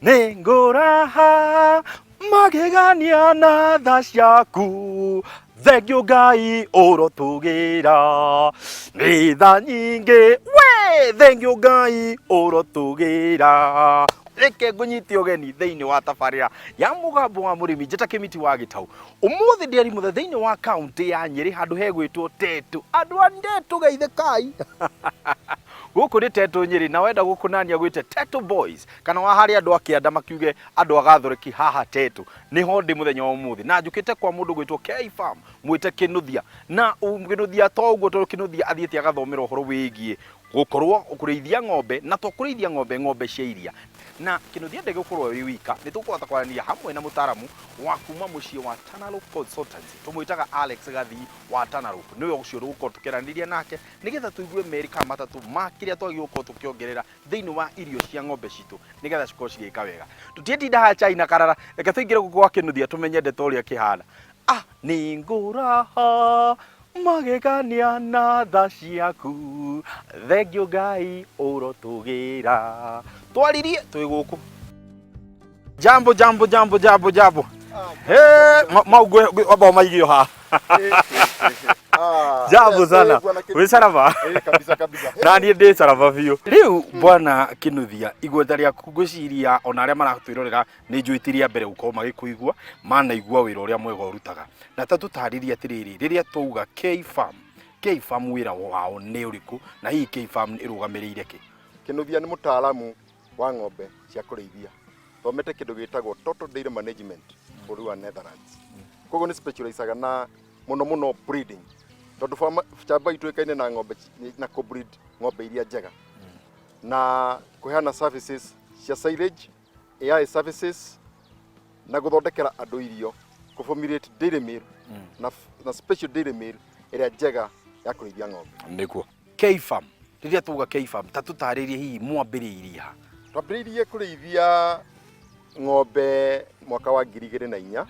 Nĩngũraha magegania na tha ciaku, thengiũ Ngai ũrotũgĩra, nĩ tha nyingĩ we, thengiũ Ngai ũrotũgĩra. Reke ngũnyite ũgeni thĩinĩ wa tabarĩra ya Mũgambo wa Mũrĩmi, njĩta Kĩmiti wa Gĩtau. Ũmũthĩ ndĩ Arimuthe thĩinĩ wa kaũntĩ ya Nyĩrĩ handũ hegwĩtwo Tetu. Andũ a Ndetu geithĩkai. Gũkũ nĩ Tetu Nyĩrĩ na wenda gũkũnania gwĩte Tetu Boys kana wa harĩa andũ a kĩanda makiuge andũ a Gathoreki haha Tetu. Nĩho ndĩ mũthenya wa ũmũthĩ na njũkĩte kwa mũndũ gwĩtwo K Farm mwĩte Kĩnuthia. Na Kĩnuthia to ũguo tondũ Kĩnuthia athiĩte agathomera ũhoro wĩgiĩ gũkorwo kũrĩithia ng'ombe na to kũrĩithia ng'ombe, ng'ombe cia iria. Na Kĩnuthia ndegũkorwo wĩ wika, nĩ tũkũhota kwaranĩria hamwe na mũtaramu wa kuma mũciĩ wa Tanalope Consultancy, tũmwĩtaga Alex Gathii wa Tanalope. Nĩwe ũcio tũgũkorwo tũkĩaranĩria nake nĩgetha tũigue merĩ kana matatũ ma kĩrĩa twagĩrĩirwo gũkorwo tũkĩongerera thĩinĩ wa irio cia ng'ombe citũ nĩgetha cikorwo cigĩka wega. Tũtiĩtinda haha chai na karara, reke tũingĩre gũkũ gwa Kĩnuthia tũmenye ndeto ũrĩa kĩhana. Ah, nĩngũraha magegania na tha ciaku, thengiũ Ngai ũrotũgĩra. Twaririe twĩ gũkũ. Jambo, jambo, jambo, jambo, jambo. Hey, mau ngwe wamba ũmaigio haha. Jambo sana. Wĩ caraba? Kabisa kabisa. Na niĩ ndĩ caraba biũ. Rĩu bwana Kĩnuthia, igweta rĩaku ngwĩciria ona arĩa maratwĩrorera nĩ njũĩ ti rĩa mbere gũkorwo magĩkũigua, manaigua wĩra ũrĩa mwega ũrutaga. Na ta tũtarĩrie atĩrĩrĩ, rĩrĩa twauga K Farm, K Farm wĩra wao nĩ ũrĩkũ na hihi K Farm ĩrũgamĩrĩire kĩ? Kĩnuthia nĩ mũtaaramu wa ng'ombe cia kũrĩithia. Thomete kĩndũ gĩtagwo Total Dairy Management bũrũri wa Netherlands. Koguo nĩ specializaga na mũno mũno breeding. Tondũ chamba itũ ĩkaine na ng'ombe na kũ breed ng'ombe iria njega. Na kũheana services cia silage, AI services na gũthondekera andũ irio, kũ formulate dairy meal na special dairy meal ĩrĩa njega ya kũrĩithia ng'ombe. Nĩguo. K Farm, rĩrĩa twauga K Farm, ta tũtarĩrie hihi mwambĩrĩirie ha? Twambĩrĩirie kũrĩithia ng'ombe mwaka wa 2004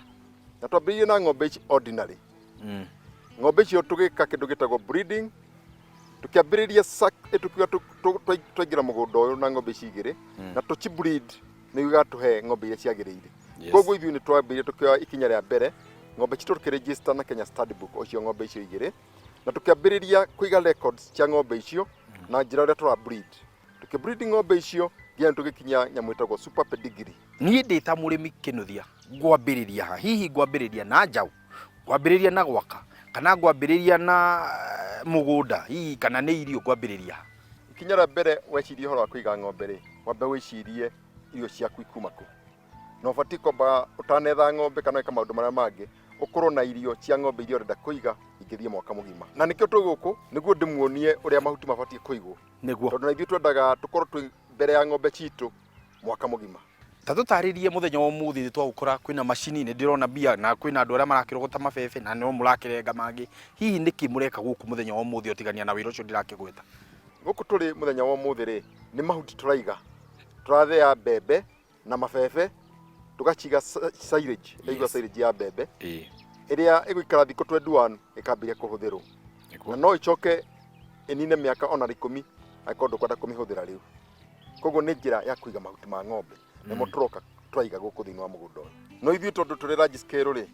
na twambĩrĩirie na ng'ombe ici ordinary. Ng'ombe icio tũgĩka kĩndũ gĩtagwo breeding, tũkĩambĩrĩria tũkiuga twaingĩra mũgũnda ũyũ na ng'ombe ici igĩrĩ na tũci breed nĩguo igatũhe ng'ombe iria ciagĩrĩire. Koguo ithuĩ nĩ twambĩrĩirie tũkĩoya ikinya rĩa mbere, ng'ombe citũ tũkĩregister na Kenya Stud Book o cio ng'ombe icio igĩrĩ, na tũkĩambĩrĩria kũiga records cia ng'ombe icio na njĩra ũrĩa tũra breed. Tũkĩ breed ng'ombe icio nginya tũgĩkinya nyamũ ĩtagwo super pedigree. Niĩ ndĩ ta mũrĩmi Kĩnuthia ngwambĩrĩria ha? Hihi ngwambĩrĩria na njaũ, ngwambĩrĩria na gwaka, kana ngwambĩrĩria na mũgũnda hihi, kana nĩ irio ngwambĩrĩria ha? Ikinya rĩa mbere weciria ũhoro wa kũiga ng'ombe rĩ, wambe wĩcirie irio ciaku ikuma kũ. Na ũbatiĩ kwamba ũtanetha ng'ombe kana wĩka maũndũ marĩa mangĩ, ũkorwo na irio cia ng'ombe iria ũrenda kũiga ingĩthiĩ mwaka mũgima. Na nĩkĩo twĩ gũkũ nĩguo ndĩmuonie ũrĩa mahuti mabatiĩ kũigwo. Nĩguo. Tondũ na ithuĩ twendaga tũkorwo twĩ mbere ya ng'ombe citũ mwaka mũgima. Ta tũtarĩrie mũthenya wa ũmũthĩ nĩ twagũkora kwĩna macini, nĩ ndĩrona mbia na kwĩna andũ arĩa marakĩrogota mabebe na no mũrakĩrenga mangĩ. Hihi nĩkĩ mũreka gũkũ mũthenya wa ũmũthĩ ũtigania na wĩra ũcio ndĩrakĩgweta? Gũkũ tũrĩ mũthenya wa ũmũthĩ rĩ, nĩ mahuti tũraiga. Tũrathĩa mbembe na mabebe tũgaciga silage, ĩigua silage ya mbembe ĩrĩa ĩgũikara thikũ 21 ĩkambĩrĩria kũhũthĩrwo. Na no ĩcoke ĩnine mĩaka ona 10 angĩkorwo ndũkwenda kũmĩhũthĩra rĩu. Koguo nĩ njĩra ya kũiga mahuti ma ng'ombe nĩmo tũroka tũraiga gũkũ thĩinĩ wa mũgũnda ũyũ. No ithuĩ tondũ tũrĩ large scale rĩ,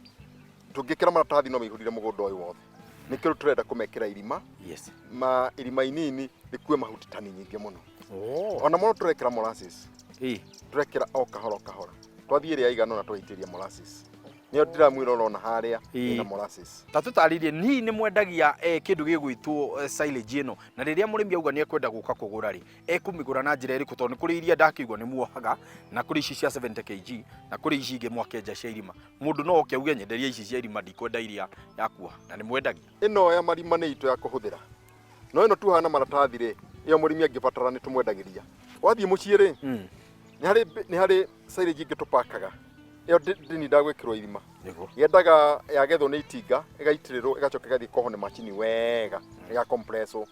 tũngĩkĩra maratathi no maihũrire mũgũnda ũyũ wothe. Nĩkĩo tũrenda kũmekĩra irima, ma irima inini rĩkue mahuti tani nyingĩ mũno. Ona mũno tũrekĩra molasses. Tũrekĩra o kahora o kahora. Twathiĩ ĩrĩa ĩigana ũna tũgaitĩrĩria molasses. Nĩyo ndĩramwĩra ũrona harĩa ĩna molasses. Ta tũtarĩrie, hihi nĩ mwendagia kĩndũ gĩgwĩtwo silage ĩno, na rĩrĩa mũrĩmi auga nĩ ekwenda gũka kũgũra rĩ, ekũmĩgũra na njĩra ĩrĩkũ? Tondũ nĩ kũrĩ iria ndakĩigua nĩ muohaga, na kũrĩ ici cia 70 kg, na kũrĩ ici ingĩ mwakenja cia irima. Mũndũ no oke auge nyenderia ici cia irima ndikwenda iria ya kuoha, na nĩ mwendagia? Ĩno ya marima nĩ itũ ya kũhũthĩra. No ĩno tuohaga na maratathi rĩ, ĩyo mũrĩmi angĩbatara nĩ tũmwendagĩria. Wathiĩ mũciĩ rĩ, nĩ harĩ silage ingĩ tũpakaga. Ĩyo ndĩnindaga gwĩkĩrwo irima. Yendaga yagethwo nĩ itinga, ĩgaitĩrĩrwo, ĩgacoka ĩgathiĩ ĩkohwo nĩ macini wega, ĩga compress wo.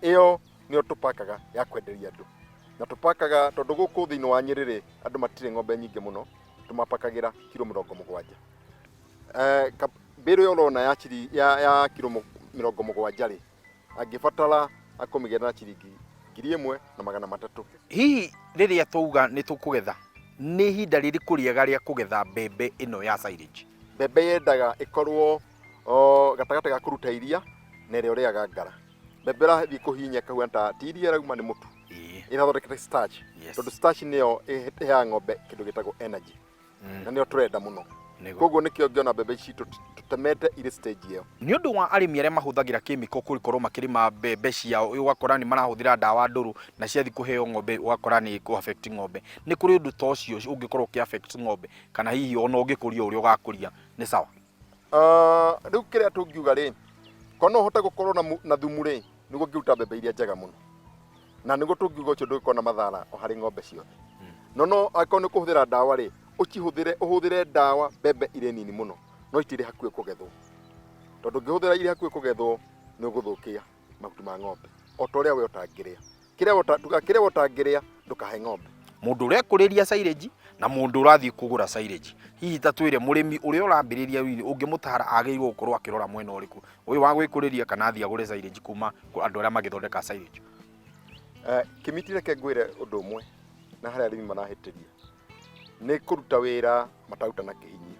Ĩyo nĩyo tũpakaga ya kwenderia andũ. Na tũpakaga tondũ gũkũ thĩinĩ wa Nyĩrĩ rĩ, andũ matirĩ ng'ombe nyingĩ mũno, tũmapakagĩra kiro 70. Mbĩrũ ĩyo ũrona ya kiro 70 rĩ, angĩbatara akũmĩgĩra na ciringi 1300. Hihi rĩrĩa twauga nĩ tũkũgetha Nĩ ihinda rĩrĩkũ rĩega rĩa kũgetha mbembe ĩno ya silage? Mbembe yendaga ĩkorwo o gatagatĩ ga kũruta iria na ĩrĩa ũrĩaga ngara. Mbembe ĩrathiĩ kũhinya ĩkahuana ta ti iria ĩrauma, nĩ mũtu. Ĩrathondekete starch. Tondũ starch nĩyo ĩheaga ng'ombe kĩndũ gĩtagwo energy. Na nĩyo tũrenda mũno. Koguo nĩkĩo ngĩona mbembe ici tũtemete irĩ stage ĩyo. Nĩ ũndũ wa arĩmi arĩa mahũthagĩra kĩmĩko gũkorwo makĩrĩma mbembe ciao, ũgakora nĩ marahũthĩra ndawa ndũrũ na ciathiĩ kũheo ng'ombe ũgakora nĩ kũ affect ng'ombe. Nĩ kũrĩ ũndũ ta ũcio ũngĩkorwo ũkĩ affect ng'ombe kana hihi ona ũngĩkũria ũrĩa ũgakũria nĩ sawa? Rĩu kĩrĩa tũngiuga rĩ, korwo no ũhote gũkorwo na thumu rĩ, nĩguo ũngĩruta mbembe iria njega mũno. Na nĩguo tũngiuga ũcio ndũngĩkorwo na mathara o harĩ ng'ombe ciothe. No no angĩkorwo nĩ kũhũthĩra ndawa rĩ, ũcihũthĩre, ũhũthĩre ndawa mbembe irĩ nini mũno, no itirĩ hakuhĩ kũgethwo. Tondũ ũngĩhũthĩra irĩ hakuhĩ kũgethwo, nĩ ũgũthũkia mahuti ma ng'ombe. O ta ũrĩa we ũtangĩrĩa. Kĩrĩa we tuga kĩrĩa we ũtangĩrĩa, ndũkahe ng'ombe. Mũndũ ũrekũrĩria silage na mũndũ ũrathiĩ kũgũra silage. Hihi ta twĩre mũrĩmi ũrĩa ũrambĩrĩria ũngĩmũtara agĩrĩirwo gũkorwo akĩrora mwena ũrĩkũ? Ũyũ wa gwĩkũrĩria kana athiĩ agũre silage kuma andũ arĩa magĩthondeka silage? Kĩmiti reke ngwĩre ũndũ ũmwe na harĩa arĩmi marahĩtĩria nĩ kũruta wĩra mataruta na kĩhinyio.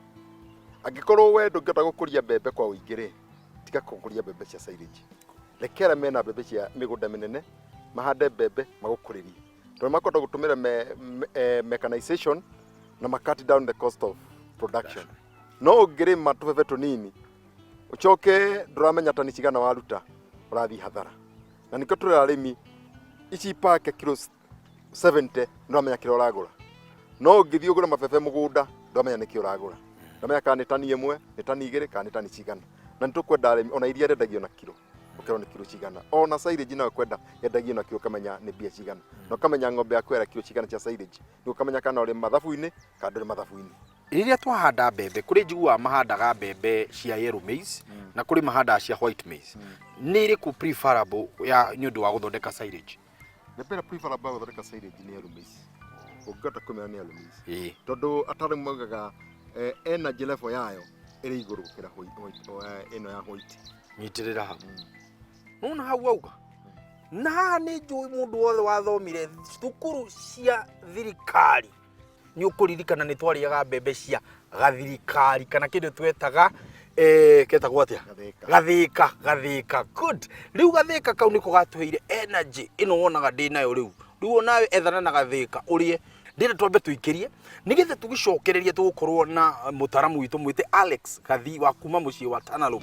Angĩkorwo we ndũngĩhota gũkũria mbembe kwa ũingĩ rĩ, tiga gũkũria mbembe cia silage. Reke arĩa mena mbembe cia mĩgũnda mĩnene mahande mbembe magũkũrĩrie, tondũ makũhota gũtũmĩra mechanization na ma cut down the cost of production. No ũngĩrĩma tũbebe tũnini ũcoke ndũramenya tani cigana waruta, ũrathiĩ hathara. Na nĩkĩo tũrera arĩmi ici pake kilo 70 ndũramenya kĩrĩa ũragũra. No ũngĩthiĩ ũgũre mabebe mũgũnda ndũramenya nĩkĩ ũragũra, ndũramenya kana nĩ tani 1, nĩ tani 2, kana nĩ tani cigana. Na nĩ tũkwenda arĩmi ona iria rĩendagio na kilo, ũkerwo nĩ kilo cigana. Ona silage nayo kwenda yendagio na kilo, ũkamenya nĩ mbia cigana, na ũkamenya ng'ombe yaku ĩrĩa kilo cigana cia silage, nĩguo ũkamenya kana ũrĩ mathabu-inĩ kana ndũrĩ mathabu-inĩ. Rĩrĩa twahanda mbembe, kũrĩ njiguaga mahandaga mbembe cia yellow maize na kũrĩ mahandaga cia white maize. Nĩ ĩrĩkũ preferable ya nĩ ũndũ wa gũthondeka silage? Mbembe ĩrĩa preferable ya gũthondeka silage nĩ yellow maize. Ũngĩhota kũmĩona nĩ yellow maize. Tondũ ataaramu maugaga energy level yayo ĩrĩ igũrũ gũkĩra ĩno ya white. Nyitĩrĩra hau. Nona hau auga. Na haha nĩ njũĩ mũndũ wothe wathomire thukuru cia thirikari nĩ ũkũririkana nĩ twarĩaga mbembe cia gathirikari kana kĩndũ twetaga ketagwo atĩa? Gathĩka. Gathĩka, gathĩka. Good. Rĩu gathĩka kau nĩko gatũheire energy ĩno wonaga ndĩ nayo rĩu. Rĩu onawe ethana na gathĩka ũrĩe. Ndĩrenda twambe tũikĩrie nĩgetha tũgĩcokererie tũgũkorwo na mũtaramu witũ mwĩte Alex Gathii wa kuma mũciĩ wa Tana Loop.